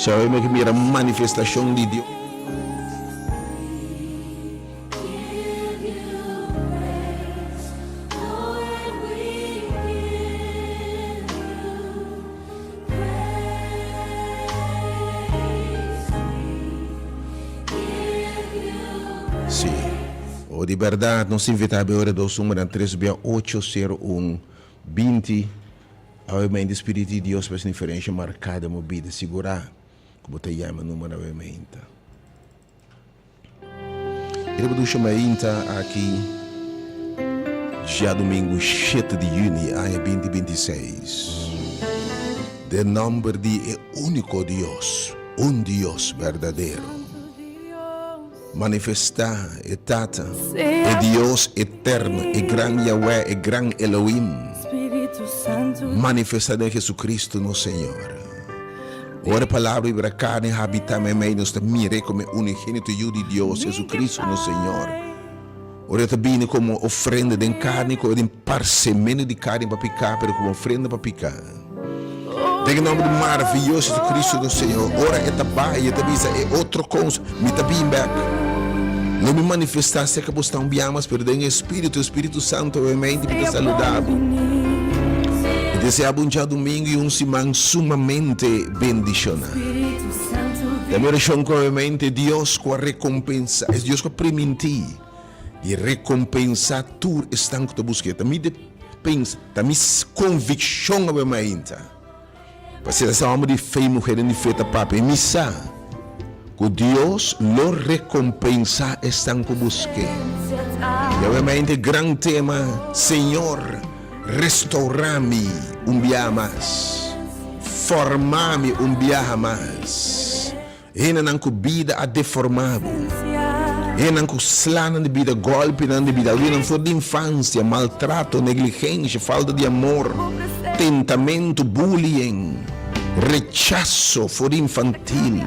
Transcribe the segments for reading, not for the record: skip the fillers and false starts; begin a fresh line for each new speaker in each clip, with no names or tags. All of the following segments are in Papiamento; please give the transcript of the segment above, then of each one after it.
Si awe mi ke mira manifestashon di Dios. Sí. O di bèrdat nos invitá bo ora dos un nan tres bia ocho sero un 20. Awe mente Spiritu di Dios pa hasi un diferensha marká den bo bida. Sigurá ku bo ta yama e number awe meinta. E reproduccion mainta aki djadumingu shete di juni aña binti 26. Den nomber di e unico Dios, un Dios berdadero. Manifestá e Tata, e Dios eterno, e gran Yahweh, e gran Elohim. Manifestá den Jesucristo nos Señor. Ora e Palabra a bira carne i habitá meimei nos, ta mir'é como e unigénito Yu di Dios, Jesucristo nos Señor. Ora e ta bini como ofrenda den carne, cu den parsemento di carne pa picá, pero como ofrenda pa picá. Den e nomber di maravilloso Jesucristo nos Señor, ora e ta bai, e ta bisa e otro cons, mi ta bin bek. Lo mi manifestá cerca bo stan biamas, pero den e Espíritu, e Espíritu Santo obviamente mi ta saluda bo. Mi desea bo un djadumingu i un siman sumamente bendishoná. Ta mi orashon ku obviamente Dios ku a rekompensá, es Dios ku a primintí di rekompensá tur esnan ku ta busk'é. Ta mi pensa, ta mi konvikshon awe mainta. Pasobra esa hòmber di fe i muhernan di fe ta papia i mi sa ku Dios lo rekompensá esnan ku busk'é. I awe mainta e gran tema, Señor, restourá mi un biaha mas. Forma mi un biaha mas. Hendenan ku bida a deformá bo. Hendenan ku slanan di bida, gòlpinan di bida, algunnan for di infansia, maltrato, negligensha, falta di amor, tentamentu, bullying, rechaso for di infantil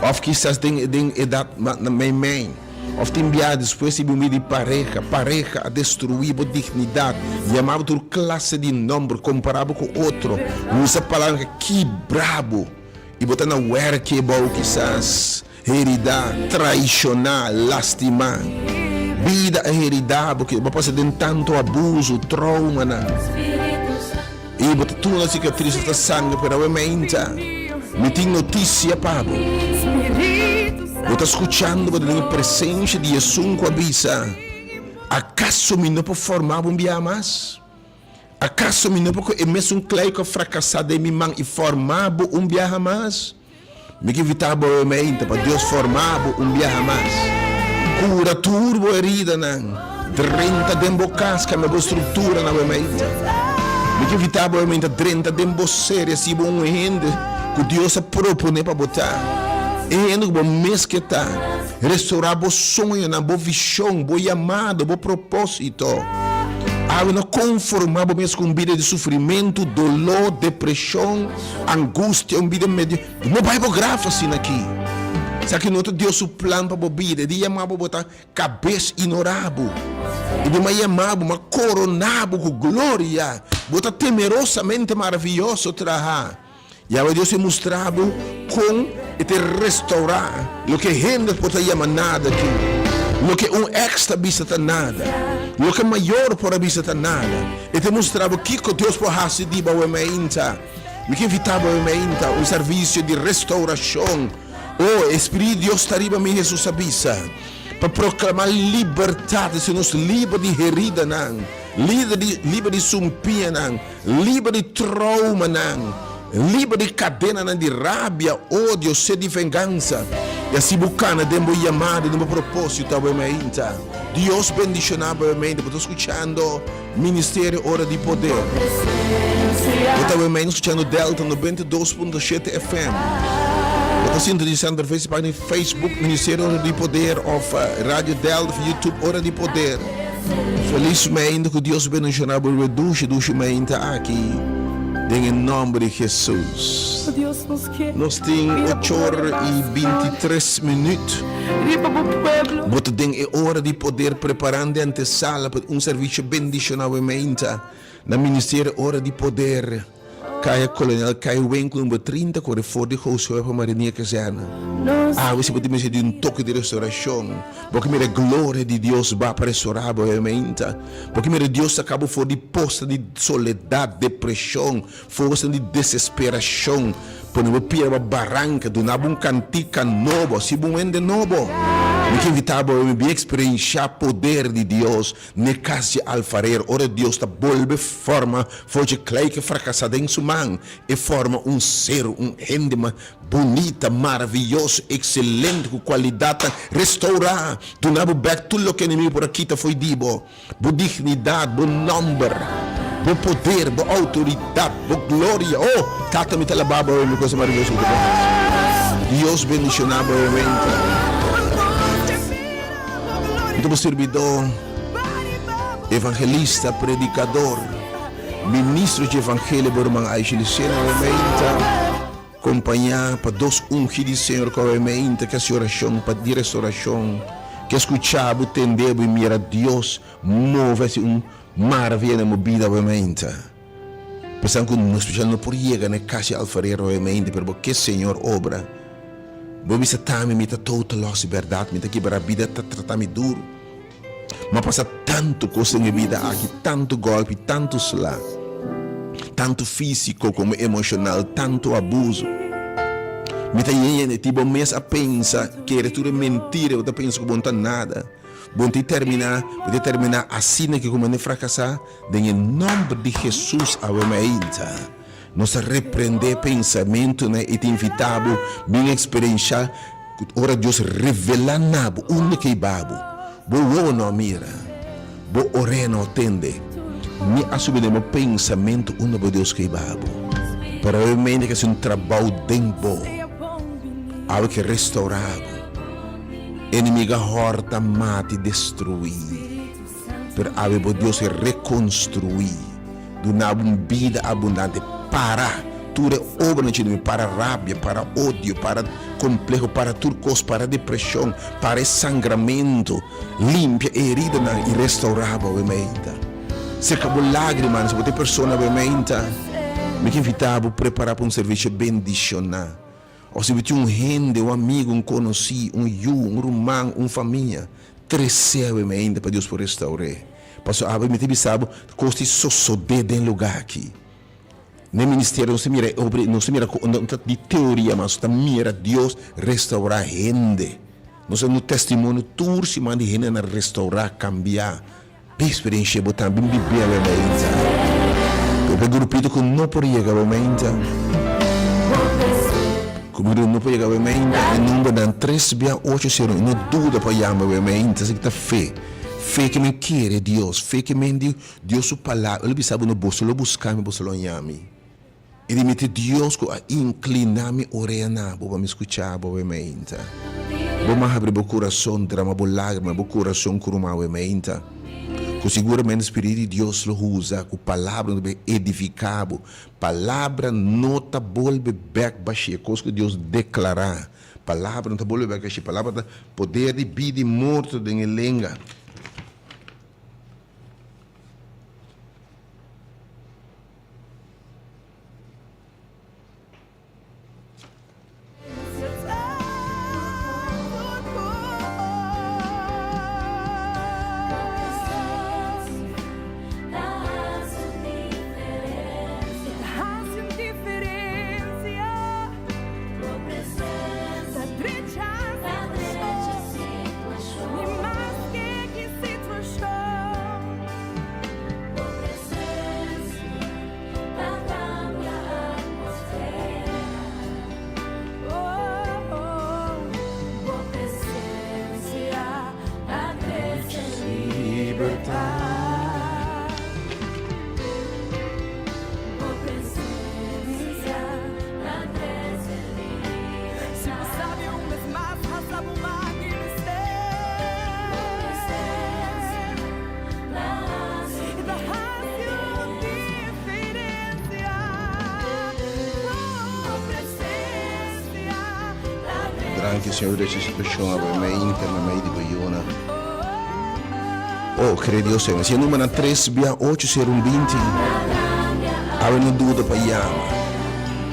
òf kisas den den edat meimei òf tin biaha despues di bini di pareha. Pareha a destruí bo dignidat, yama bo tur klase di nòmber, kompará bo ku otro, usa palabra ku kibra bo. I bo ta na wèrki ebou kisas heridá, traishoná, lastimá. Bida a heridá bo, bo a pasa den tantu abusu, troumanan. I bo ta tuna sikatris, bo ta sangra, pero awe meinta mi tin notisia pa bo. Bo ta skuchando, bo ta den e presensha di esun ku a bisa, Akaso mi no por forma bo un biaha mas? Akaso mi no por ku e mesun klei ku a frakasá den mi man i forma bo un biaha mas? Mi ke invitá bo awe meinta pa Dios forma bo un biaha mas. Kura tur bo heridanan, drenta den bo kas, kambia bo strukturanan awe meinta. Mi ke invitá bo awe meinta drenta den bo ser i hasi bo un hende ku Dios a proponé pa bo ta, e hende ku bo mes ke ta. Restourá bo soñonan, bo vishon, bo yamado, bo propósito. Awe no konformá bo mes ku un bida di sufrimentu, doló, depreshon, angustia, un bida medio. No bai bo graf asina aki. Esaki no ta Dios su plan pa bo bida. E di yamá bo, bo ta kabes i no rabu. E di ma yamá bo, ma koroná bo ku gloria. Bo ta temerosamente maravioso traha. Yahweh Dios e mustra bo kon e ta restaurá loke hende por ta yama nada aki, loke un ex ta bisa ta nada, loke mayor por a bisa ta nada. E ta mustra bo kiko Dios por hasi di bo awe mainta. Mi ke invitá bo awe mainta un servisio di restaurashon. Oh, e Spiritu di Dios ta riba mi, Hesus a bisa, pa proklamá libertat, hasi nos liber di heridanan, liber di sumpianan, Liber di troumanan, liber di kadenanan di rabia, odio, sed di vengansa, i asi bo kana den bo yamada, den bo propósito awe mainta. Dios bendishoná bo awe mainta. Bo ta skuchando Ministerio Ora di Poder. Bo ta awe mainta skuchando Delta 92.7 FM. Bo ta sintonisando atraves di página di Facebook Ministerio Ora di Poder òf Radio Delta òf YouTube Ora di Poder. Felis mainta ku Dios bendiciona bo riba e dushi dushi mainta aki den e nomber di Jesus. Nos tin ocho or i 23 minuut. Bo ta den e ora di poder preparando e antesala pa un servicio bendiciona awe mainta na Ministerio Ora di Poder. Kaya Kolonel Kai Winkel number 30 kore for di Goudschool pa Marinier Kazerne. Awe si bo tin mester di un toke di restaurashon, bo ke mira e gloria di Dios ba pa restaurá bo hermenta. Bo ke mira Dios saka bo for di posta di soledat, depreshon, forsa di desesperashon, pone bo pia riba baranka, duna bo un kantika nobo, hasi bo un hende nobo. Mi ke invitá bo awe bin eksperenshá poder di Dios N'e kas dje alfarer, ora Dios ta bolbe forma for dje klei ke frakasá den su man, e forma un ser, un hende mas bunita, maraviyoso, ekselente, ku kualidatnan restourá. Duna bo bèk tur loke enemigu por a kita fo'i di bo, bo dignidat, bo nòmber, bo poder, bo outoridat, bo gloria. O, Tata, mi ta alabá bo awe, mi kosa maraviyoso ku bo ta hasi. Dios bendishoná bo awe meinta. Mi ta bo sirbidó, evangelista, predikador, ministro dje evangelio, bo ruman Aisha Lucena awe-meinta, kompañá pa dos ungí di Señor ku awe-meinta ke hasi orashon pa di restorashon, ke skuchá bo, tendé bo i mira Dios move hasi un maravia den bo bida awe-meinta. Pensando ku nos spesial no por yega na e kas di alfarero awe-meinta, pero bo ke Señor obra. Bo bisa tambe, Mi ta total lost di bèrdat, mi ta kibrá, bida ta trata mi duru. Mi a pasa tantu kos den e bida aki, tantu gòlpi, tantu sla, tantu físiko komo emoshonal, tantu abuso. Mi ta yen yen di ti. Bo mes a pensa, kere tur e mentira, bo ta pensa ku bo no ta nada. Bo no ta terminá, bo ta terminá asina ke ku bo no frakasá. Den e nòmber di Hesus awe mainta. Nos ta reprendé pensamentunan i ta invitá bo bin eksperenshá ku ora Dios revelá na bo unda ke i ba bo. Bo wowo no a mira, bo orea no a tende, ni a subi den bo pensamentu unda bo Dios ke i ba bo. Pero awe mente ke hasi un trabou den bo, awe ke restourá bo. Enemigu a hòrta, mata i destruí. Pero awe bo Dios e rekonstruí, duna bo un bida abundante. Para tur e obranan dje enemigu, para rabia, para odio, para kompleho, para tur kos, para depreshon, para e sangramentu. Limpia e heridanan i restourá bo awe meinta. Seka bo lágrimanan si bo ta e persona awe meinta. Mi ke invitá bo prepará pa un servisio bendishoná. Òf si bo tin un hende, un amigu, un konosí, un yu, un ruman, un famia, tres'é awe mainta pa Dios por restaur'é. Pasobra awe mi ta bisa bo, kos tin sosodé den lugá aki. Den ministerio nos ta mira e obra, nos ta mira ku no ta di teoria mas, nos ta mira Dios restaurá hende. Nos ta duna testimonio tur siman di hendenan restaurá, kambiá. Bin experiencia bo tambe, bin bibi awe mainta. Pero pa e grupito cu no por yega awe mainta, cu mi no por yega awe mainta, e numbernan tres bia ocho sero, no duda pa yama awe mainta, esaki ta fe. Fe ke men kere Dios, fe ke men di Dios su palabra, el a bisa bo no boso lo busca mi, boso lo haña mi. I di mi te Dios ku a inkliná mi orea na bo pa mi skuchá bo awe meinta. Bo ma habri bo kurason, drama bo lágrima, bo kurason kruma awe meinta. Ku siguramente Spiritu di Dios lo usa ku palabra no ta edifiká bo. Palabra no ta bolbe bèk bashí, e kos ku Dios deklará. Palabra no ta bolbe bèk bashí, palabra ta poder di bida i morto den e lenga. Danki Señor di e situacion awe mei inter na mei di bo yunan. Oh, kere Dios Señor. Si e numbernan tres bia ocho sero un binti, awe no duda pa yama.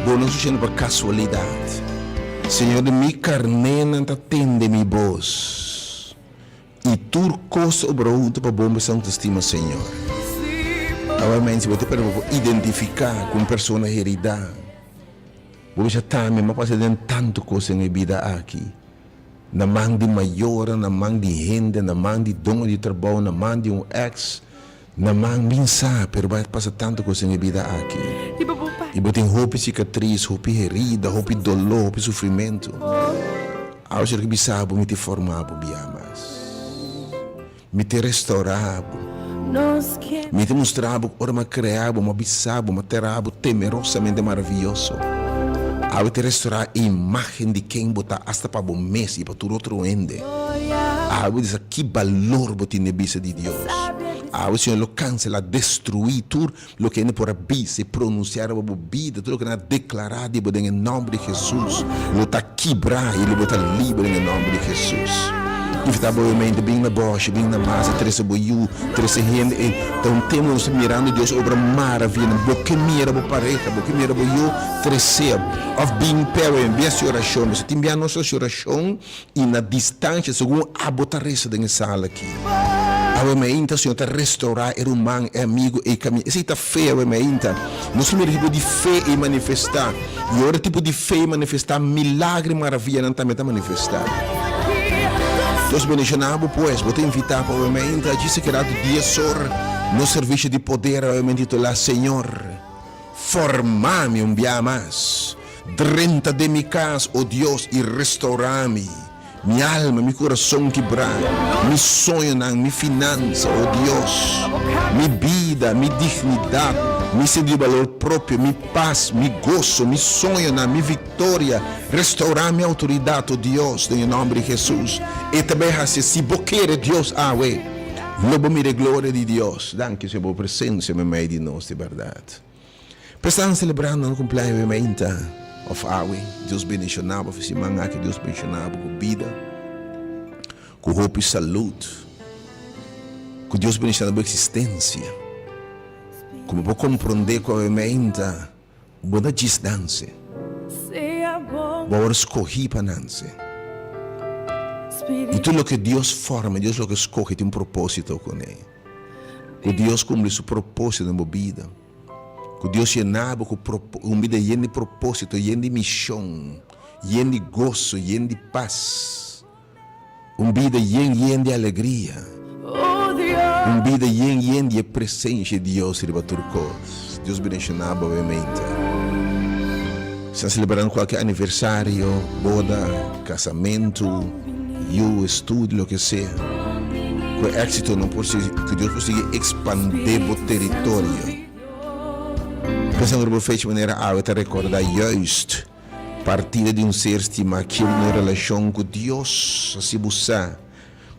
Bo no sucediendo pa casualidad. Señor di mi carnénan ta tende mi bos. I tur cos ta obra hunto pa bon p'esun cu ta stima Señor. Awe mens bo ta perde bo por identifica cu un persona herida. Bo bisa tambe mi a pasa den tanto cos den e bida aki. Na man di mayornan, na man di hende, na man di doño di trabou, na man di un ex, na man bin sa, pero bo a pasa tanto cos den e bida aki. I bo tin hopi cicatriz, hopi herida, hopi dolor, hopi sufrimento. Awe ser ki bisa bo mi te forma bo bia mas. Mi te restaura bo. Mi te mustra bo ora mi a crea bo, mi a bisa bo, mi a tera bo temerosamente maraviyoso. Awe te restaura e imagen di ken bo ta hasta pa bo mes y pa tur otro hende. Awe bo di sa ki balor bo tin den bista di Dios. Awe Señor lo cancela, destrui tur Loke hende por a bisa i pronunsiá riba bo bida, tur loke nan a deklará di bo den e nòmber di Hesus, lo ta kibrá i lo bo ta liber den e nòmber di Hesus. Invitá bo mente, bin na bòshi, bin na masa, trese bo yu, trese hende. E ta un tempu nos ta mirando Dios obra maravianan. Bo ke mira bo pareha, bo ke mira bo yu, tres'é. Òf bin p'e, bin hasi orashon. Nos ta tin bia nos hasi orashon. I na distansha, segun abo ta resa den e sala aki. Awe mainta, Señor ta restourá e ruman, e amigu, e kaminda. Esei ta fe awe mainta. Nos ta mira e tipo di fe ei manifestá. I ora e tipo di fe ei manifestá, milagre i maravianan tambe ta manifestá. Dios bendishoná bo pues. Bo ta invitá pa awe mainta, djis a keda dies or, nos servisio di poder awe mainta titulá Señor. Forma mi un bia mas. Drenta den mi kas, o Dios, i restourá mi. Mi alma, mi kurason kibrá, mi soñonan, mi finansa, o Dios, mi bida, mi dignidat, mi sentido di balor propio, mi pas, mi goso, mi soñonan, mi viktoria. Restourá mi outoridat, o Dios, den e nòmber di Hesus. E ta bai hasi si bo kere Dios awe. Lo bo mira e gloria di Dios. Danki Señor pa bo presencia meimei di nos di berdad. Pesnan celebrando nan cumpleaños awe mainta of awe, Dios bendiciona bo of e siman aki Dios bendiciona bo cu bida, cu hopi salud, cu Dios bendiciona bo existencia, cu bo por comprende cu awe mainta Bo ta djis nanse. Bo a wòrdu skohí pa nanse. I tur loke Dios forma, Dios loke skohe tin un propósito kuné. Ku Dios kumpli su propósito den bo bida. Ku Dios yena bo ku un bida yen di propósito, yen di mishon, yen di goso, yen di pas. Un bida yen yen di alegria. Un bida yen yen di e presencia di Dios riba tur cos. Dios bendiciona bo obviamente. Si ta celebrando cualke aniversario, boda, casamento, yu, estudio, loke sea. Cu e exito no por sigui, cu Dios por sigui expande bo teritorio. Pensando riba bo fecha manera awe ta recorda juist. Partida di un ser stimá kier un relashon ku Dios. Asi bo sa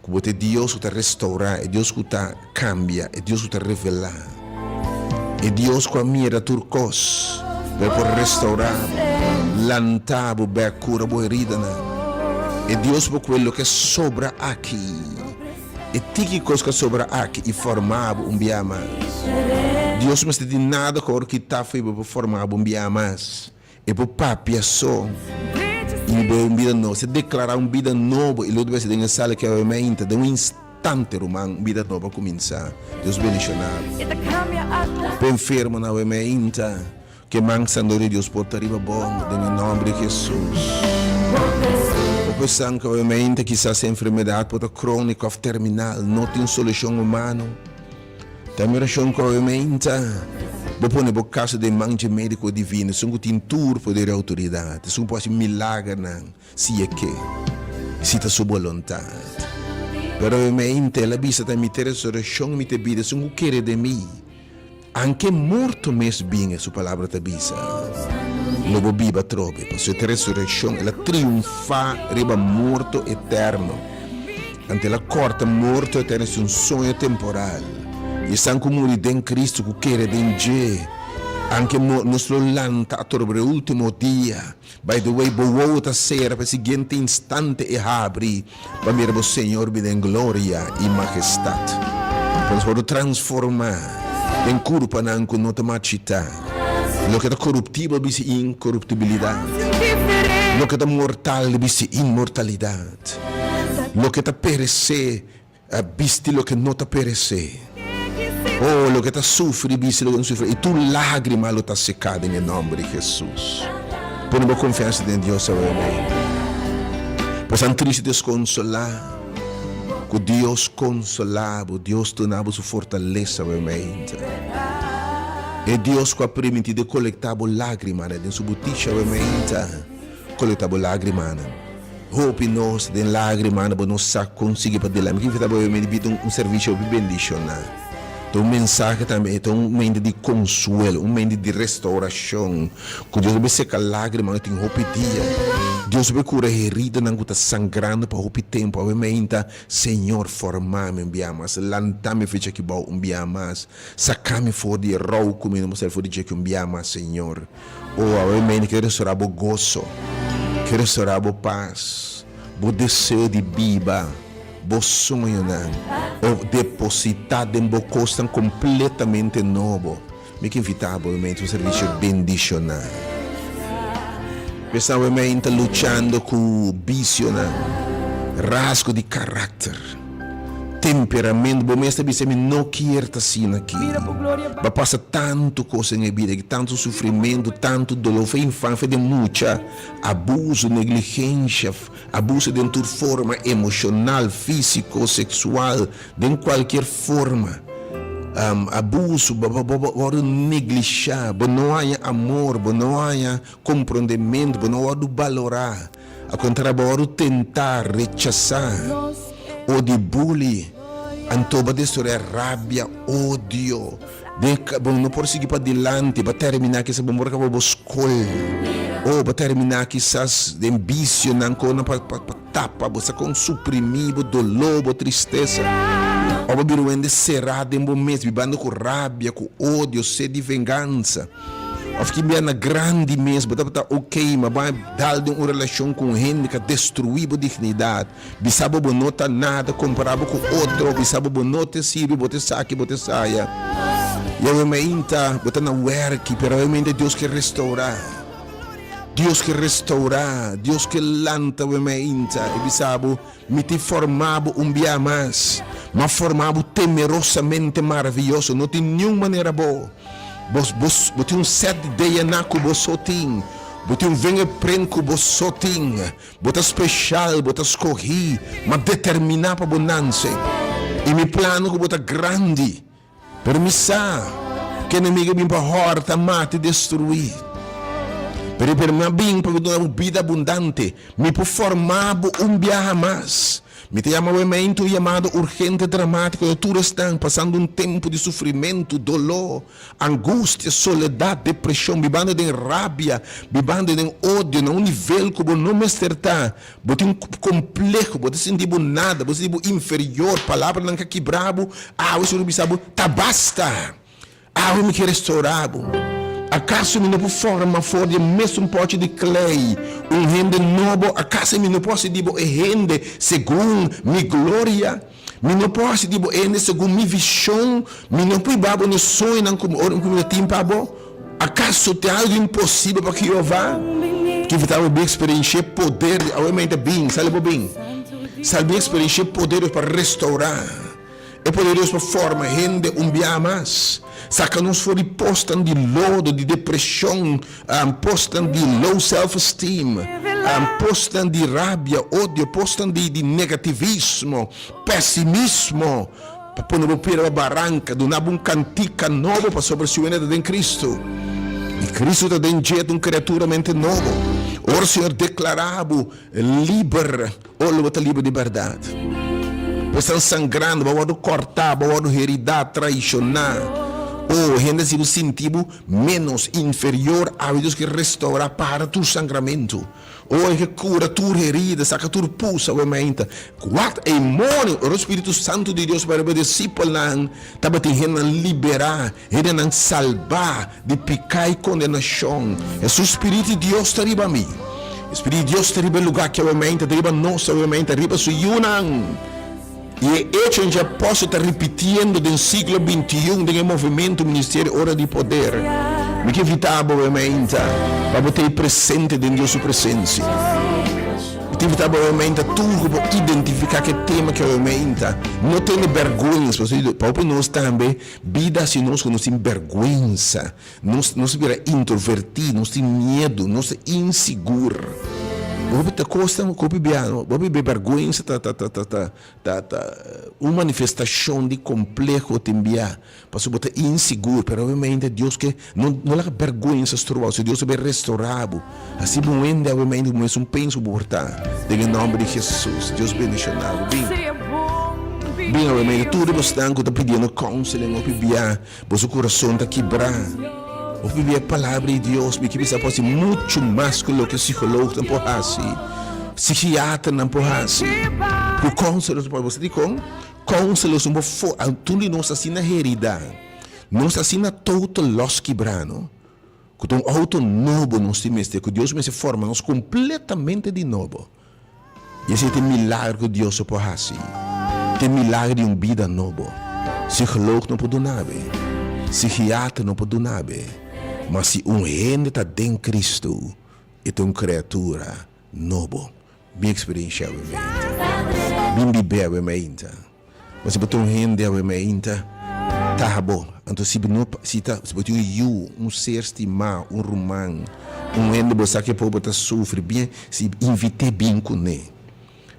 ku bo ta e Dios ku ta restourá, e Dios ku ta kambia, e Dios ku ta revelá, e Dios ku a mira tur kos pa e por restourá bo, lantá bo bèk, kura bo heridanan. E Dios por kue loke a sobra aki, e tiki kos ku a sobra aki i formá bo un bia mas. Dios mester di nada ku a wòrdu kitá fo'i bo pa formá bo un bia mas. E por papia so i bo un bida nobo. Si declara un bida nobo i lo debe ser den e sala ki awe mainta, den un instante ruman un bida nobo a cuminsa. Dios bendiciona bo. Bo enfermonan awe mainta, ke man santo di Dios por ta riba bo den e nomber di Jesus. Bo por san ku awe mainta kisas e enfermedad por ta cronico of terminal, no tin solucion humano. Ta mi orashon ku awe meinta bo pone bo kaso den man dje Médiko Divino, esun ku tin tur poder i outoridat, esun ku por hasi milagernan si e ke, si ta su boluntat. Pero awe meinta el a bisa, Ta mi ta e resurekshon i mi ta e bida, esun ku kere den mi, anke morto mes bin, su palabra ta bisa, lo bo biba atrobe, pasobra e ta resurekshon, el a triunfá riba morto eterno. Anto el a kòrta morto eterno si un soño temporal. I esnan ku muri den Kristu, ku kere den dje, anke nos lo lanta atrobe e último dia. By the way, bo wowo ta sera pa e siguiente instante e habri pa mira bo Señor bini den gloria i mahestat. Pa nos wòrdu transformá den kurpanan ku no ta marchitá. Loke ta koruptibel bisti inkoruptibilidat. Loke ta mortal bisti inmortalidat. Loke ta peresé bisti loke no ta peresé. Oh, loke ta sufri bisti loke no sufri. I tur lágrima lo ta seká den e nòmber di Hesus. Pone bo konfiansa den Dios awe mainta. Bo esnan tristu i deskonsolá, ku Dios konsolá bo, Dios duna bo su fortalesa awe mainta. E Dios ku a primintí di kolektá bo lágrimanan den su butisha awe mainta, kolektá bo lágrimanan. Hopi nos den lágrimanan bo no sa kon sigui pa dilanti. Mi ke invitá bo awe mainta bita un servisio hopi bendishoná. Ta un mensahe tambe, ta un mente di konsuelo, un mente di restaurashon. Ku Dios a bin seka lágrimanan tin hopi dia. Dios a bin kura heridanan ku ta sangrando pa hopi tempu. Awe mainta, Señor, forma mi un bia mas. Lanta mi fecha aki bou un bia mas. Saka mi for di e rou ku mi no por sali for di dje aki un bia mas, Señor. Oh, awe mainta ke restorá bo goso, ke restorá bo pas, bo deseo di biba, bo soñonan, o depositá den bo kosnan kompletamente nobo. Mi ke invitá bo awe un servisio bendishoná. Esnan awe ta luchando ku bisionan, rasgo di karakter, temperamento. Bo mes ta bisa, Mi no kier ta asina aki. Bo a pasa tantu kos den e bida aki, tantu sufrimentu, tantu doló, fe infan, fe den mucha, abuso, negligensha, abuso den tur forma, emoshonal, físiko, seksual. Den cualkier forma, abuso, bo bo bo wordo neglisha, bo no haña amor, bo no haña comprondemento, bo no wordo balora, al contrario bo wordo tenta, rechasa, o di bully, anto bo destorea rabia, odio, den bo no por sigui padilanti, bo a termina kisas bo por caba bo scol, o bo a termina kisas den bicionan, conan pa pa. Tapa bo sa kon suprimí bo doló, bo tristesa. Ò bo bira un hende será den bo mes, bibando ku rabia, ku odio, sed di vengansa. Òf ki bia na grandi mes bo tabata okey, ma bo a dal den un relashon ku un hende ku a destruí bo dignidat, bisa bo bo no ta nada, kompará bo ku otro, bisa bo bo no te sirbi, bo te esaki, bo te esaya. I awe mainta bo ta na wèrki, pero awe mainta Dios ke restourá. Dios ke restourá, Dios ke lanta bo mainta i bisa bo, Mi tin formá bo un bia mas. M'a formá bo temerosamente maraviyoso. No tin niun manera bo. Bo, bo, bo tin un sèt di DNA ku bo so tin. Bo tin un vingerprint ku bo so tin. Bo ta speshal, bo ta skohí. M'a determiná pa bo nanse. I mi plano ku bo ta grandi. Pero mi sa ku enemigu a bin pa hòrta, mata i destruí. Pero e mi a bin pa duna bo bida abundante. Mi por forma bo un biaha mas. Mi ta yama bo e meintu un yamada urgente, dramátiko na tur esnan pasando un tempu di sufrimentu, doló, angustia, soledat, depreshon, bibando den rabia, bibando den odio na un nivel ku bo no mester ta. Bo tin un kompleho, bo ta sinti bo nada, bo ta sinti bo inferior, palabranan ka kibra bo, awe Señor bisa bo, ta basta! Awe mi ke restaura bo. Akaso mi no por forma for di e mesun pochi di klei un hende nobo? Akaso mi no por hasi di bo e hende segun mi gloria? Mi no por hasi di bo hende segun mi vishon? Mi no por hiba bo na e soñonan ku mi ta tin pa bo? Akaso tin algu imposibel pa Jehová? Ki invitá bo bin eksperenshia e poder di awe mainta bin, sali bo bin. Sali bin eksperenshia e poder di Dios pa restourá, e poder di Dios pa forma hende un biaha mas. Saka nos for di posnan di lodo, di depreshon, posnan di low self esteem, posnan di rabia, odio, posnan di negativismo, pesimismo. Pa pone bo pie riba baranka, duna bo un kantika nobo pasobra si wende ta den Kristu i Kristu ta den dje ta un kriaturamente nobo. Ora Señor deklará bo liber, o lo bo ta liber di bèrdat. Bo esnan sangrando, bo a wòrdu kòrtá, bo a wòrdu heridá, traishoná. O hende hasi bo sinti bo ménos, inferior, awe Dios ke restourá, para tur sangramentu. O e ke kura tur herida, saka tur pus awe mainta. What a morning! Ora Spiritu Santu di Dios bai riba e disipelnan, tabatin hendenan liberá, hendenan salbá di piká i kondenashon. Hesus, Spiritu di Dios ta riba mi. E Spiritu di Dios ta riba e lugá aki awe mainta, ta riba nos awe mainta, riba su yunan. I e echo dje apòstel ta ripitiendo den siglo bintiun den e movementu Ministerio Ora di Poder. Mi ke invitá bo mainta pa bo ta ei presente den Dios su presensia. Mi ta invitá bo mainta tur ku bo identifiká ku e tema ku awe mainta. No tene bèrgwensa, pasobra pa hopi nos tambe bida hasi nos ku nos tin bèrgwensa. Nos nos bira introvertí, nos tin miedu, nos ta insigur. Hopi ta kosnan ku hopi bia, hopi bia bèrgwensa ta ta ta ta ta ta ta un manifestashon di kompleho tin bia. Pasobra bo ta insigur, pero obviamente Dios ke no no laga bèrgwensa stroba bo, si Dios ta bin restorá bo. Hasi bo un hende obviamente ku bo mes un pensa ku bo por ta. Den e nòmber di Hesus, Dios bendishoná bo. Bin, bin obviamente tur di bosnan ku ta pidiendo counseling hopi bia. Boso kurason ta kibrá. Bo biba e Palabra di Dios. Mi ke bisa por hasi muchu mas ku loke psikolognan por hasi, psikiaternan por hasi, ku counselors por hasi. Bo sa dikon? Counselors no por for, tur di nos asina heridá, nos asina total loss kibrá, no? Ku ta un outo nobo nos tin mester, ku Dios mester forma nos kompletamente di nobo. I esei ta e milagro ku Dios a por hasi. Ta e milagro di un bida nobo. Psikolog no por duna be. Psikiater no por duna be. Ma si un hende ta den Kristu, e ta un kreatura nobo. Bin eksperenshia awe meinta. Bin bib'é awe meinta. Ma si bo ta un hende awe meinta, taha bo. Anto si bo no, si ta, si bo tin un yu, un ser stimá, un ruman, un hende bo sa ke por bo ta sufri, bien, si invit'é bin kuné.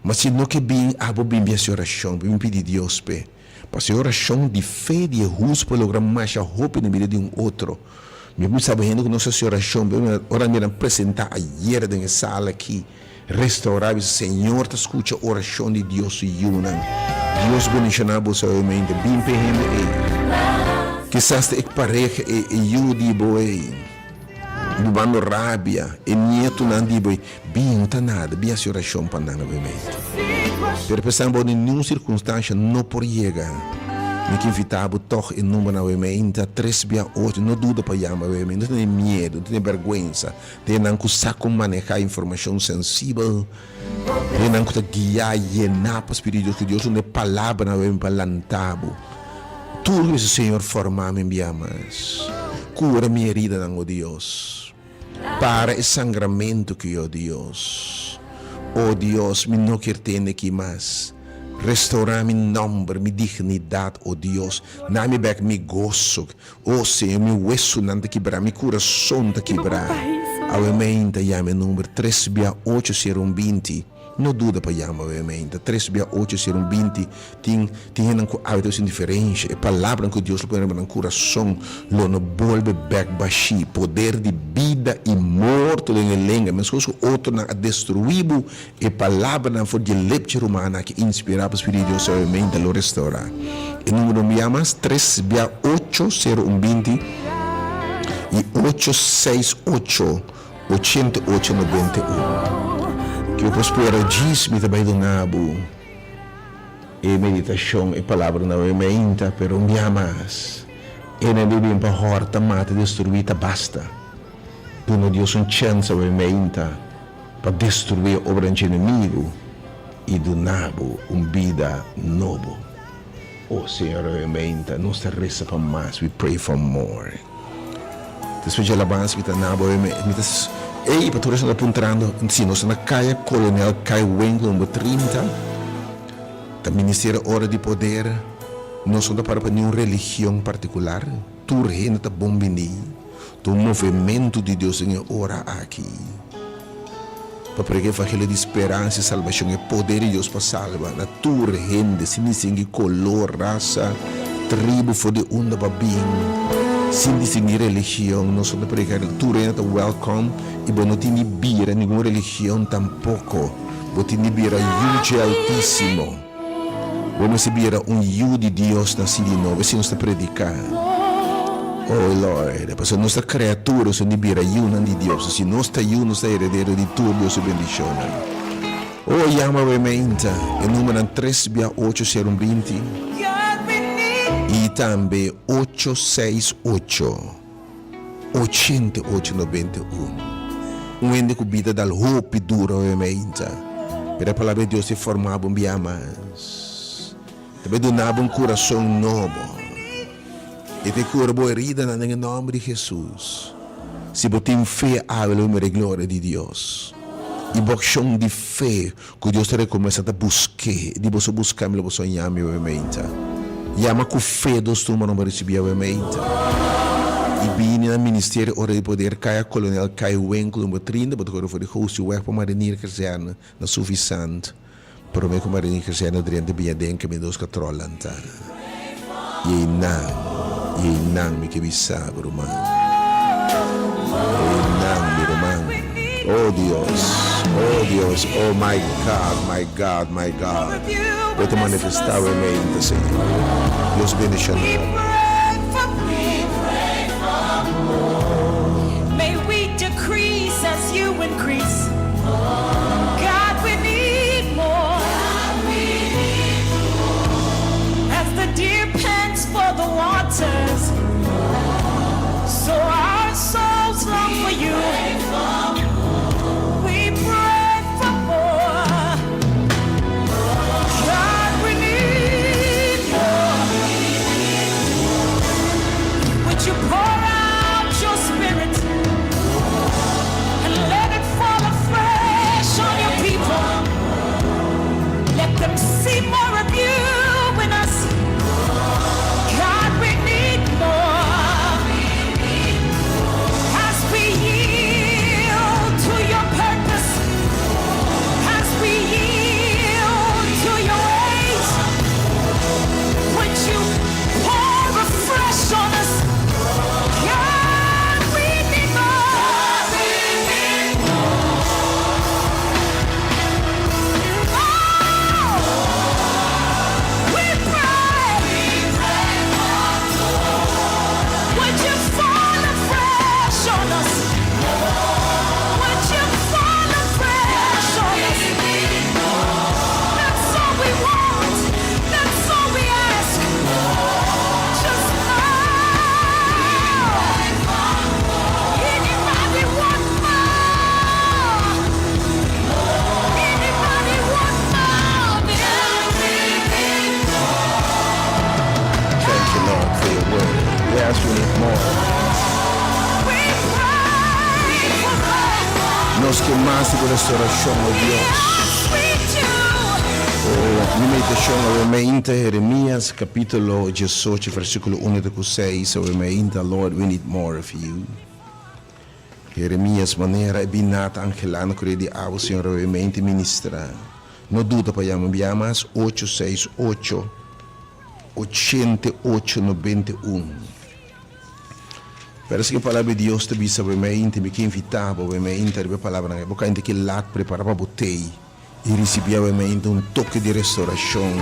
Ma si no ke bin, abo bin bin hasi orashon, bin pidi Dios p'e. Pasobra e orashon di fe di e hustu por logra masha hopi den bida di un otro. Mi a bisa bo hende ku nos hasi orashon, ora mi a presentá ayer den e sala aki, Restaurá bisa Señor ta scucha oracion di Dios su yiunan. Dios bendiciona boso awemente. Bin p'e hende ey. Kisas ta e pareha ey, e yiu di bo ey, bubando rabia, e nietonan di bo ey. Bin, no ta nada. Bin haci oracion pa nan awemente. Pero p'esnan bo den niun circunstancia no por yega. Mi ke invita bo tog e numbernan awemente, tres bia ocho. No duda pa yama awemente. No tene miedo, no tene berguensa. Den nan ku sa kon manehá informashon sensibel, den nan ku ta guiá, yená pa Spiritu di Dios, ku Dios duna e palabranan awe pa lanta bo. Tur ku bisa, Señor, forma mi un bia mas. Kura mi heridanan, o Dios. Para e sangramentu ki, o Dios. O Dios, mi no kier tende aki mas. Restourá mi nòmber, mi dignidat, o Dios. Na mi bèk mi goso. O Señor, mi wesunan ta kibrá, mi kurason ta kibrá. Awe meinta yama e number tres bia ocho sero un binti. No duda pa yama awe meinta tres bia ocho sero un binti. Tin tin hendenan ku awe ta hasi un diferensha. E palabranan ku Dios lo pone riba nan kurason lo no bolbe bèk bashí. Poder di bida i morto den e lenga, meskos ku otronan a destruí bo E palabranan for dje lepchi romana aki inspirá pa Spiritu di Dios sabiamente lo restaurá. E numero un bia mas, tres bia ocho sero un binti i ocho seis ocho ochenta i ocho nobenta i un. Ke bo por spera djis mi ta bai duna bo e meditashon, e palabranan awe mainta, pero un bia mas, e nan di bin pa hòrta, mata, destruí, ta basta. Duna Dios un chèns awe mainta. Pa destruí e obranan dje enemigu i duna bo un bida nobo. O Señor awe meinta nos ta resa pa mas, we pray for more. Despues dje alabansa mi ta na bo awe mi ta ey pa tur esnan ta puntrando si nos ta na Kaya Kolonel Kai Winkel number 30 ta Ministerio Ora di Poder nos no ta para pa niun religion partikular tur hende ta bon bini. Ta un movementu di Dios den e ora aki pa predica e evangelio di speransa i salbacion, e poder di Dios pa salba na tur hende sin distingui color, rasa, tribu for di unda bo a bin, sin distingui religion. Nos ta predica tur hende ta welcome i bo no tin di bira ningun religion tampoco, bo tin di bira yu dje Altisimo. Bo mester bira un yu di Dios nací di nobo. Esei nos ta predicá. Oh Lord, pasobra nos ta creatura, nos tin di bira yunan di Dios. Si nos ta yu, nos ta heredero di tur Dios su bendicionnan. Oh, yama awe meinta e numernan tres bia ocho sero un binti i tambe ocho seis ocho. 88 91 Un hende ku bida dal hopi duro awe meinta, pero e Palabra di Dios ta forma bo un bia mas, ta bai duna bo un kurason nobo. E ta kura bo heridanan den e nòmber di Hesus. Si bo tin fe awe lo mira e gloria di Dios. I bo akshon di fe ku Dios ta rekompensá ta busk'é. Di boso buska mi lo boso haña mi awe meinta. Yama ku fe dos tumba pa risibí awe meinta. I bini na Ministerio Ora di Poder Kaya Kolonel Kai Winkel number 30 bo ta kore for di Goosieweg pa Marinier Kazerne na Suffisant. Prome ku Maria Cristina drenta biña den kaminda nos katròl lantá. I einan, i einan mi ke bisa bo ruman. Einan mi ruman. Oh Dios, oh Dios, oh my God, my God, my God. Bo ta manifestá bo mente, Señor. Dios bendishoná bo. Thank you, Lord, for your word. Yes, we need more. Nos ke mas di bo restauracion, oh Dios. Oh, mi meditacion awe mainta, Jeremias capítulo 18, versículo 1 te cu 6, awe mainta, Lord, we need more of you. Jeremias, manera e biná ta angelá na kuria di awa, Señor awe mainta ministra. No duda pa yama, bia mas 868 88 91. Pero esaki e palabra di Dios ta bisa bo mente, mi ke invitá bo mente riba e palabranan. Bo kainta ki lat prepará pa bo tei i risibí awe mente un toke di restorashon.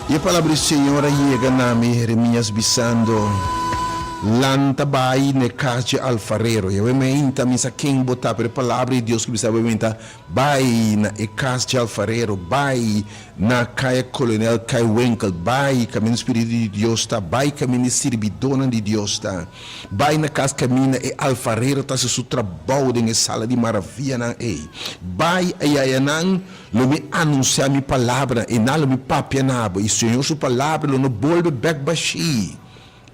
I e palabra di Señor a yega na mi, Jeremias, bisando, Lanta bai na e kas dje alfarero. I awe mente mi sa ken bo ta, pero e palabra di Dios ku bisa awe mente ta, Bai na e kas dje alfarero, bai na Kaya Kolonel Kai Winkel, bai kaminda Spiritu di Dios ta, bai kaminda e sirbidónan di Dios ta, bai na kas kaminda e alfarero ta hasi su trabou den e sala di maravianan ei. Bai ayayanan, lo mi anunsiá mi palabranan, i nan lo mi papia na bo, i Señor su palabra lo no bolbe bèk bashí.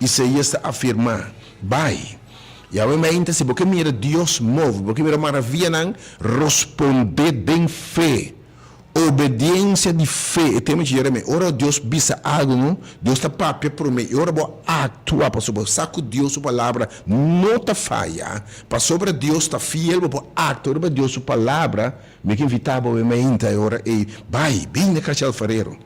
Isaías ta afirmá, Bai. Yahweh mainta, si bo ke mira Dios move, bo ke mira maravianan, rospondé den fe. Obediensia di fe, e tema dje Jeremias. Ora Dios bisa algu, no, Dios ta papia promé, i ora bo aktua, pasobra bo sa ku Dios su palabra no ta faya, pasobra Dios ta fiel, bo por aktua riba Dios su palabra. Mi ke invitá bo awe mainta e ora ei, bai, bin na Cacha Alfarero.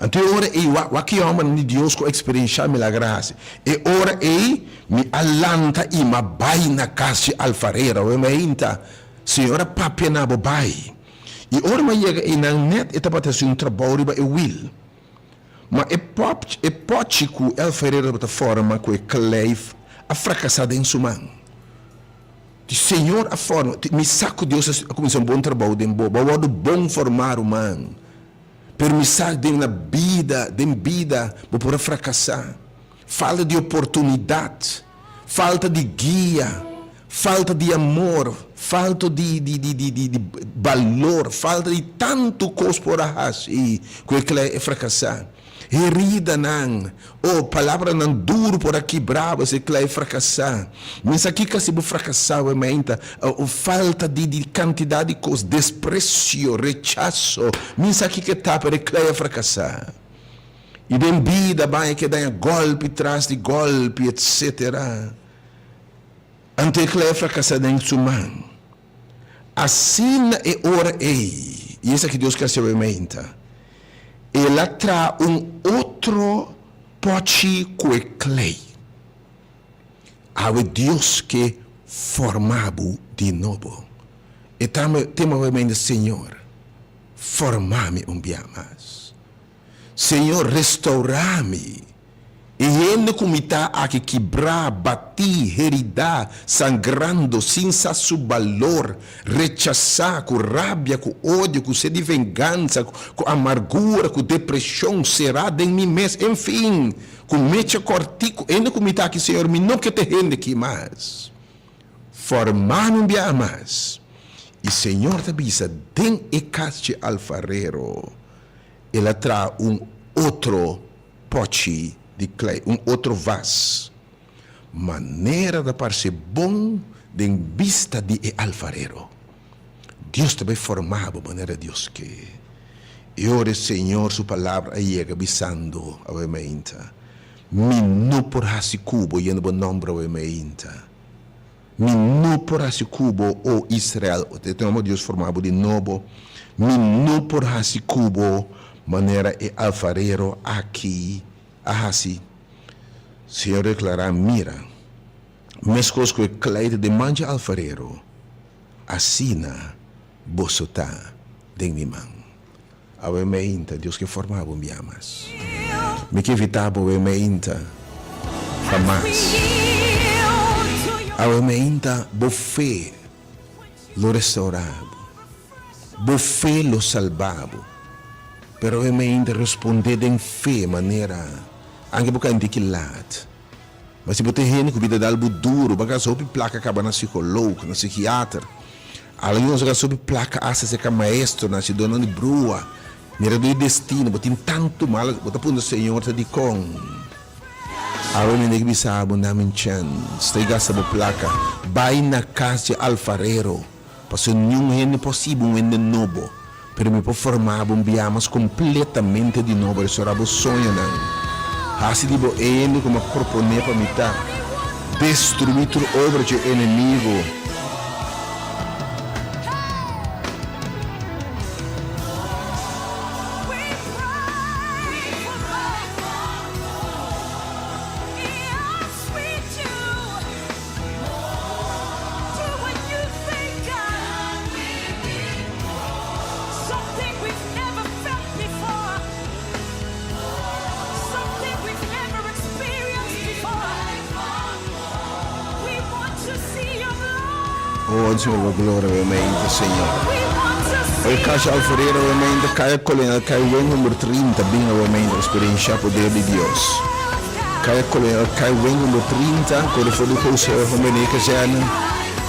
Anto e ora ei, wak, wak ki hòmbernan di Dios ku a eksperenshá milager a hasi. E ora ei mi a lanta i m'a bai na kas dje alfarero. Awe mainta, Señor a papia na bo bai. I ora m'a yega einan nèt e tabata hasi un trabou riba e wil. Ma e pòp, e pòchi ku e alfarero tabata forma ku e kleif a frakasá den su man. Di Señor a forma, mi sa ku Dios a kuminsá un bon trabou den bo. Bo a wòrdu bon formá, ruman. Pero mi sa den na bida, den bida bo por a fracasa. Falta di oportunidad, falta di guia, falta di amor, falta di di di di di di balor, falta di tanto cos por a haci cu e klei e fracasa. Heridanan, oh, palabranan duru por a kibra bo, esei klei frakasá. Mi sa kiko si bo frakasá awe mainta, oh, falta di di kantidat di kos, despresio, rechaso, mi sa kiko e ta, pero e klei a frakasá. I den bida baña ke daña gòlpi tras di gòlpi, etsetera. Anto e klei a frakasá den su man. Asina e ora ei, i esaki Dios ke hasi awe mainta, El a traha un otro pòchi ku e klei. Awe Dios ke forma bo di nobo. E tema awe mainta, Señor, forma mi un bia mas. Señor, restaurá mi. E hende ku mi ta aki kibrá, batí, heridá, sangrando, sin sa su balor, rechasá, ku rabia, ku odio, ku sed di vengansa, ku amargura, ku depreshon, será den mi mes, enfin, ku mecha kòrtiku, hende ku mi ta aki, Señor, mi no ke ta e hende aki mas. Formá mi un biaha mas. I Señor ta bisa den e kas dje alfarero, El a traha un otro pòchi di klei, un otro vas, manera ta parse bon den bista di e alfarero. Dios ta bai forma bo manera Dios ke. E ora e Señor su palabra a yega bisando awe mainta, Mi no por hasi ku bo yendo bo nòmber awe mainta. Mi no por hasi ku bo, o Israel, o ta e tempu Dios forma bo di nobo, mi no por hasi ku bo manera e alfarero aki a hasi. Señor deklará, Mira, meskos ku e klei ta den man dje alfarero, asina boso ta den mi man. Awe meinta, Dios ke forma bo un bia mas. Mi ke invita bo awe meinta pa mas. Awe meinta, bo fe lo restaura bo. Bo fe lo salba bo. Pero awe meinta responde den fe manera anke bo ka inti ki laat. Ma si bo ta hende ku bida dal bo duru, bo a gasta hopi plaka kaba na psikoloog, na psikiater. Algun nos a gasta hopi plaka asta serka maestronan, hasidónan di brua, miradó di destino. Bo tin tantu mal, bo ta puntra Señor ta dikon? Awe mi nek bisa bo, na mi chèns, ta gasta bo plaka. Bai na kas dje alfarero. Pasobra niun hende por hasi bo un hende nobo, pero mi por forma bo un bia mas kompletamente di nobo, restorá bo soñonan, hasi di bo e hende ku mi a proponé pa mi ta, destruí tur obra dje enemigu. Oh, Señor, bo gloria we mente, Señor. Oye, Kasha Alferera we mente, Kaya Kolonel, Kaya Wen number 30, bin we mente, experiencia poder di Dios. Kaya Kolonel Kai Wen number 30, kore for di Jose Homene Kazerne.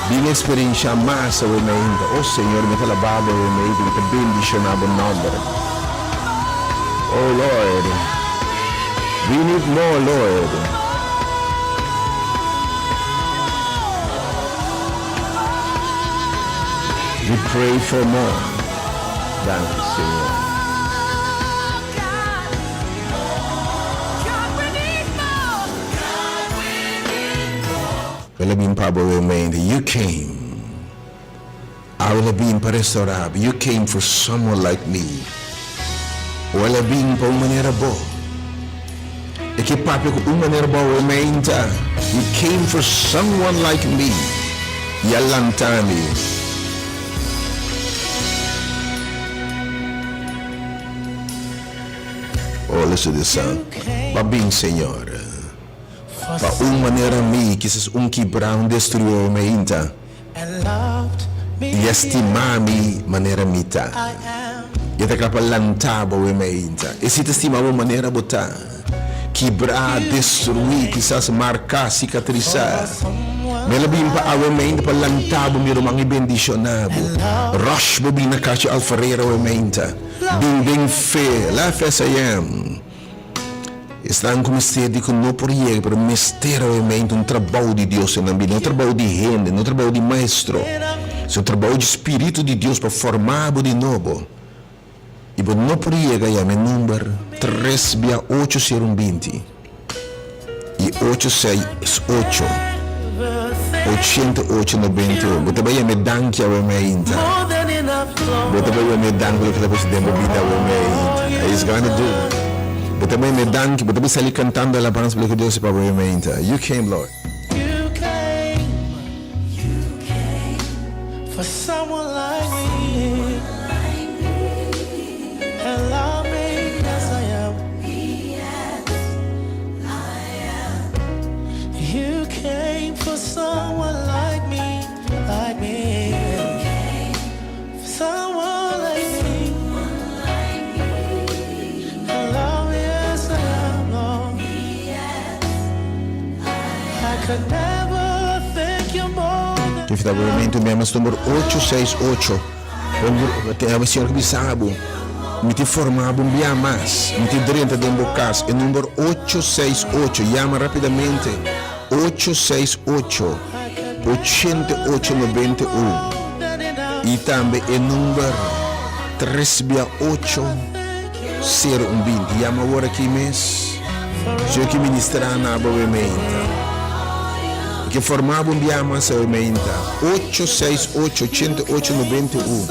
Bin eksperensha mas awe mainta. O Señor, mi ta alabá Bo awe mainta, mi ta bendishoná Bo nòmber. O Lord, we need more, Lord. We pray for more. Danki, Señor. El a bin pa bo remedio, You came. Awe el a bin pa restaurá bo, You came for someone like me. O el a bin pa un manera bo. E ke papia ku un manera bo awe meinta, He came for someone like me. I a lanta mi. Oh, listen to this song. Ba bin, Señor. Pa un manera mi, kisas un kibrá, un destruí mi ainda. I a stima mi manera mi ta. I a ta kla pa lanta bo mi ainda. E si ta stima bo manera bo ta. Kibrá, destruí, kisas marká, sikatrisá. Mi a bin pa awe meinta pa lanta bo, mi ruman, i bendishoná bo. Rush bo bin na kachi alfarero awe meinta. Bin den fe, la FSAM. Esnan ku mester di ku no por yega pero mester obviamente un trabou di Dios den nan bida, no trabou di hende, no trabou di maestro, sino trabou di Spiritu di Dios pa forma bo di nobo. I bo no por yega yama e number tres bia ocho sero un binti i ocho seis ocho ochenta ocho nobenta i un. Bo ta bai yama e danki awe meinta. Bo ta bai yama e danki loke ta pasa den bo bida awe meinta. He's gonna do. Bo ta bai yama e danki, bo ta bai sali cantando alabansa pa loke Dios a pa bo awe meinta. You came, Lord.
You came, you came for someone like me and love me as I am. You came for someone like me, like me. For someone like me and love me as I am, Lord. I could never thank you more than
Tin fita obviamente mi ama number ocho seis ocho Te Señor ki bisa bo mi tin forma bo un bia mas mi tin drenta den bo cas e number ocho seis ocho yama rapidamente ocho seis ocho ochenta ocho nobenta un y tambe e number tres bia ocho sero un binti yama awor aki mes Señor ki ministra na bo awe meinta e ke forma bo un bia mas awe meinta ocho seis ocho ochenta ocho nobenta i un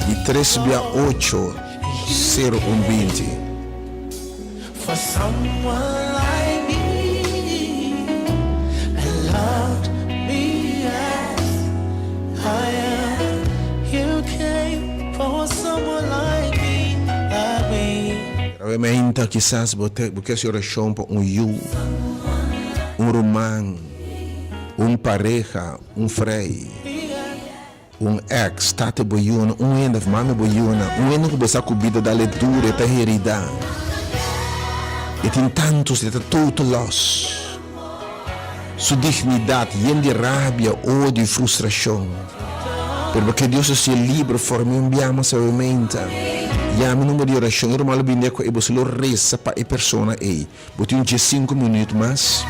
i tres bia ocho sero un binti.
For someone like me and loved me as I am. You came for someone like me, like me.
Awe meinta kisas bo te bo ke hasi orashon pa un yu, un ruman, un pareha, un frei, un ex, tata bo yuna, un hende of mami bo yuna, un hende ku bo sa ku bida dal e duru, e ta herida, e tin tantu, e ta total loss su dignidat, yen di rabia, odio i frustrashon. Pero bo ke Dios hasié liber for mi un bia mas awe meinta. Yama e number di orashon, e ruman lo bini ku e boso lo resa pa e persona ei. Bo tin un diesinku minuut mas.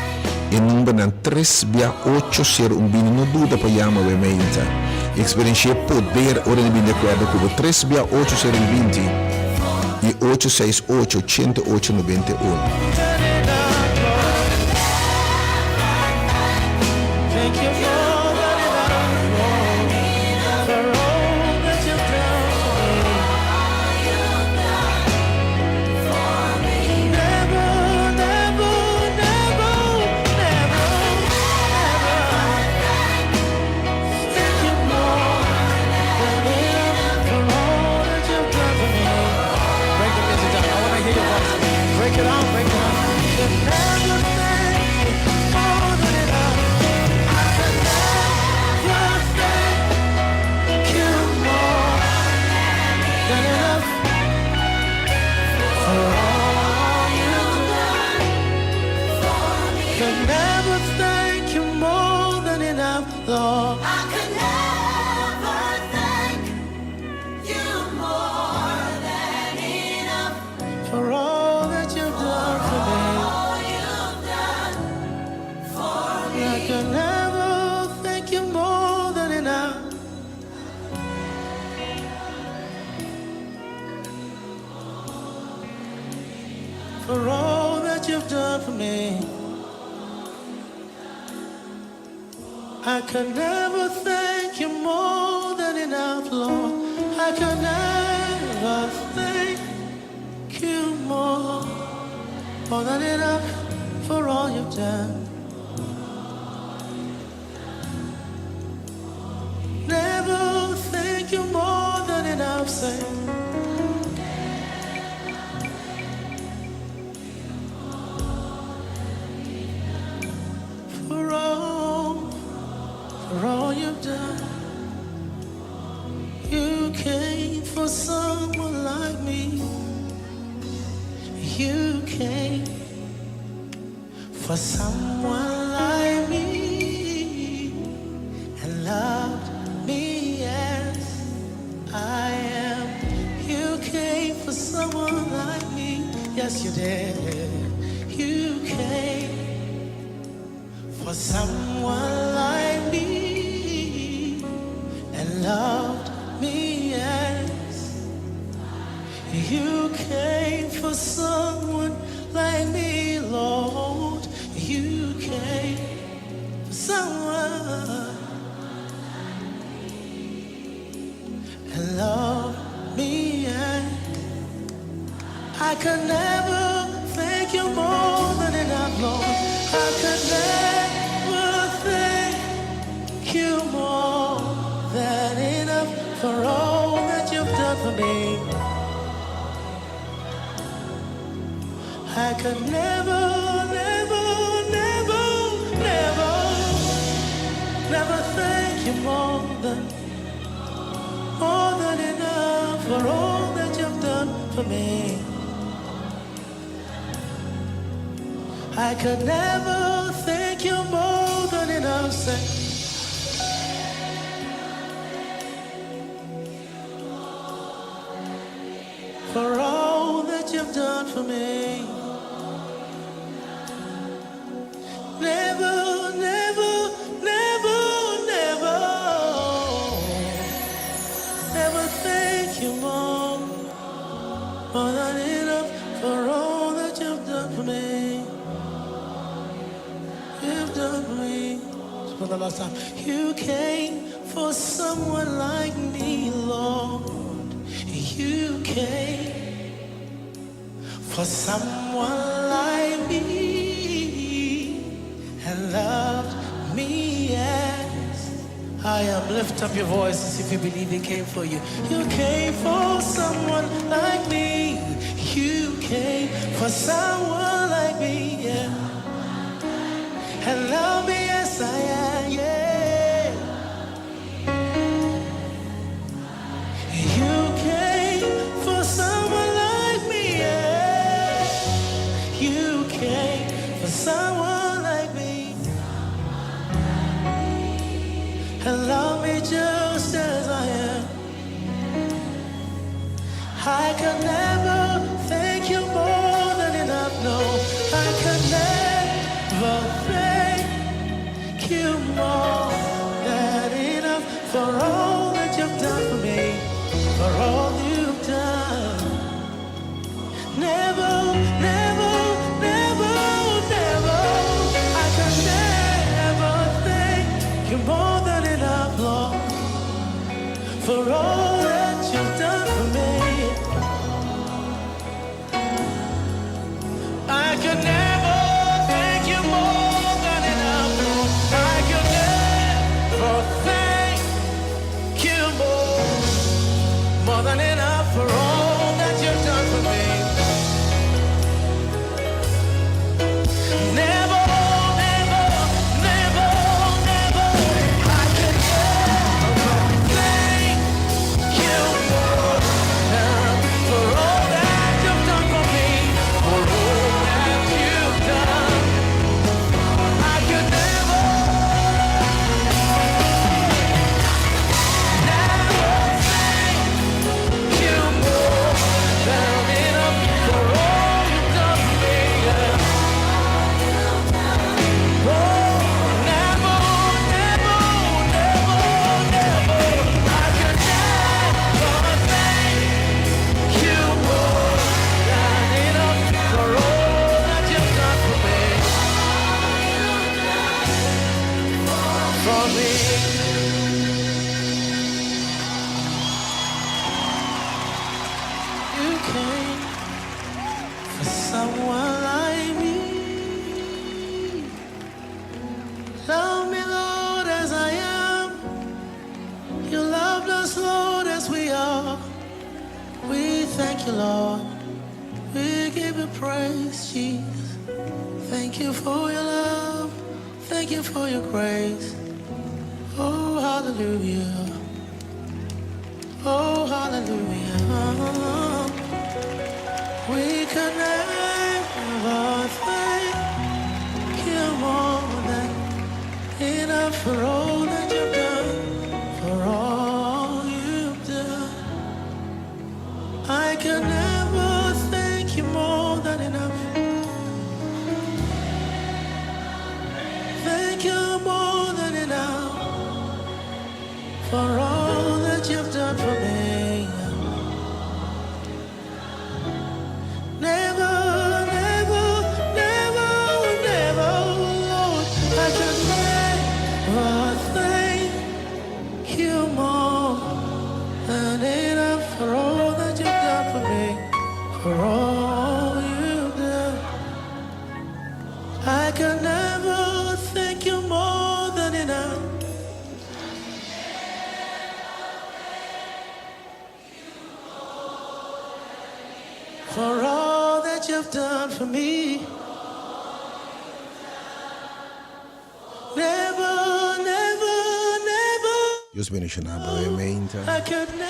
E numbernan tres bia ocho sero un bini no duda pa yama awe meinta. Eksperenshia e poder ora di bini di akuerdo ku bo tres bia ocho sero un binti i ocho seis ocho ochenta ocho nobenta i un.
For all that you've done for me. I could never thank you more than enough, Lord. I could never thank you more, more than enough for all you've done. Never thank you more than enough, say. For all, for all you've done. You came for someone like me. You came for someone like me and loved me as I am. You came for someone like me. Yes, you did. came for someone like me and loved me as you came for someone like me, Lord. You came for someone and loved me as I could never thank you more than enough, Lord. I could never thank you more than enough for all that you've done for me. I could never, never, never, never, never thank you more than enough for all that you've done for me. I could never thank you more than enough. Say, for all that you've done for me. Never, never, never, never, never thank you more than enough for all that you've done for me. You've done for me. For the last time, you came for someone like me, Lord. You came for someone like me and loved me as I am. Lift up your voices if you believe he came for you. You came for someone like me. You came for someone like me, yeah. And love me as I am, yeah. You came for someone like me, yeah. You came for someone like me and love me just as I am. I could never thank you more than enough. No, I could never thank you more than enough for all that you've done for me, for all you've done. Never, never, never, never. I could never thank you more than enough, Lord, for all that you've done for me. I could never thank you more than enough, Lord. I could never thank you more than enough for all that you've done for me. Never, never, never, never. I could never thank you more for all that you've done for me, for all that you've done. I could never, never thank you more than enough for all you've done for me. Yeah. Oh, never, never, never, never. I could never thank you more than enough for all that you've done for me. For me. You came for someone like me. Love me, Lord, as I am. You loved us, Lord, as we are. We thank you, Lord. We give you praise, Jesus. Thank you for your love. Thank you for your grace. Oh, hallelujah. Oh, hallelujah. We could never thank you more than enough for all that you've done, for all you've done. I can never thank you more than enough. For all you've done. I can never thank you more than enough. For all that you've done for me. Never, never, never.
Dios bendiciona bo e meinta.
I could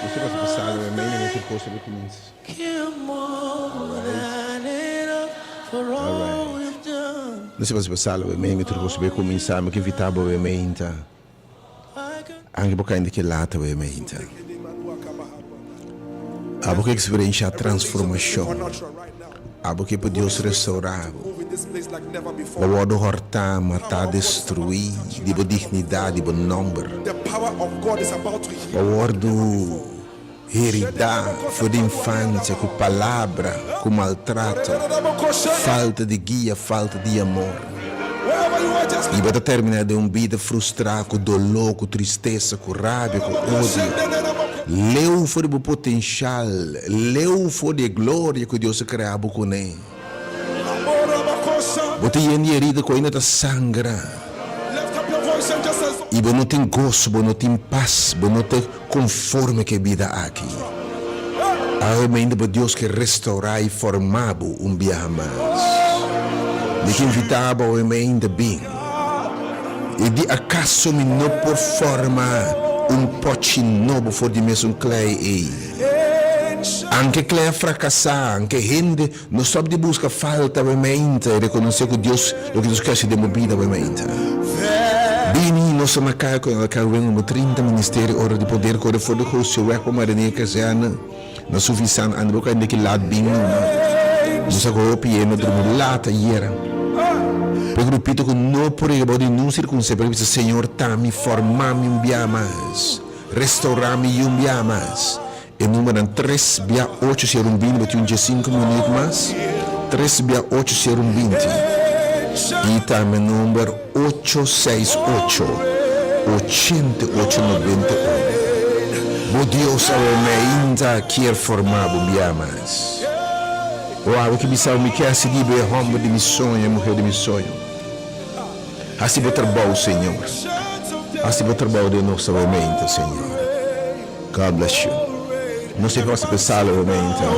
Nos ta pasa
never
pasado e meina
thank
tur cos ta cuminsa.
you more than enough for all you've done.
Nos ta pasa pasado e meina tur cos ta cuminsa. Mi ke invita bo e meinta.
I could
Anke bo kainda ke lata bo e meinta. Abo ke experiencia transformacion. Abo ke pa Dios restaura bo. Bo wordo horta, mata, destrui di bo dignidad, di bo nomber. Bo wordo herida for di infancia cu palabra, cu maltrato, falta di guia, falta di amor. Y bo ta termina den un bida frustra, cu dolor, cu tristesa, cu rabia, cu odio. Leu for di bo potencial, leu for di e gloria cu Dios a crea bo cune. Bo ta yen di herida cu ainda ta sangra. Y bo no tin goso, bo no tin pas, bo no ta conforme cu e bida aki. Awe mainda bo Dios ke restaura y forma bo un biaha mas. Mi ke invita bo awe mainda bin. Y di acaso mi no por forma un pochi nobo for di mesun klei ey? Anke klei a fracasa, anke hende no stop di busca falta awe mainta y reconoce cu Dios loke Dios ke haci den bo bida awe mainta. Bini, nos ta na caya cu el Carwen numero 30, Ministerio Ora di Poder core for di José weg pa Marinea Kazerne na Suvisan anda bo cainda ki laat bin numa. Nos a coge hopi yena drumi laat ayera. Pero repito cu no por yega bao di ningun circunstancia pero bisa Señor ta mi forma mi un bia mas, restaura mi un bia mas. E numbernan tres bia ocho sero un binti, bo tin un diesinco minuut mas, tres bia ocho sero un binti. I tambe number ocho seis ocho, ochenta i ocho nobenta i un. Bo Dios awe meinta kier forma bo bia mas. O awe ki bisa bo mi kier hasi di bo e homber di mi soño, e muher di mi soño. Hasi bo trabou, Señor. Hasi bo trabou den nos awe meinta, Señor. God bless you. Nos tin cos special awe mainta.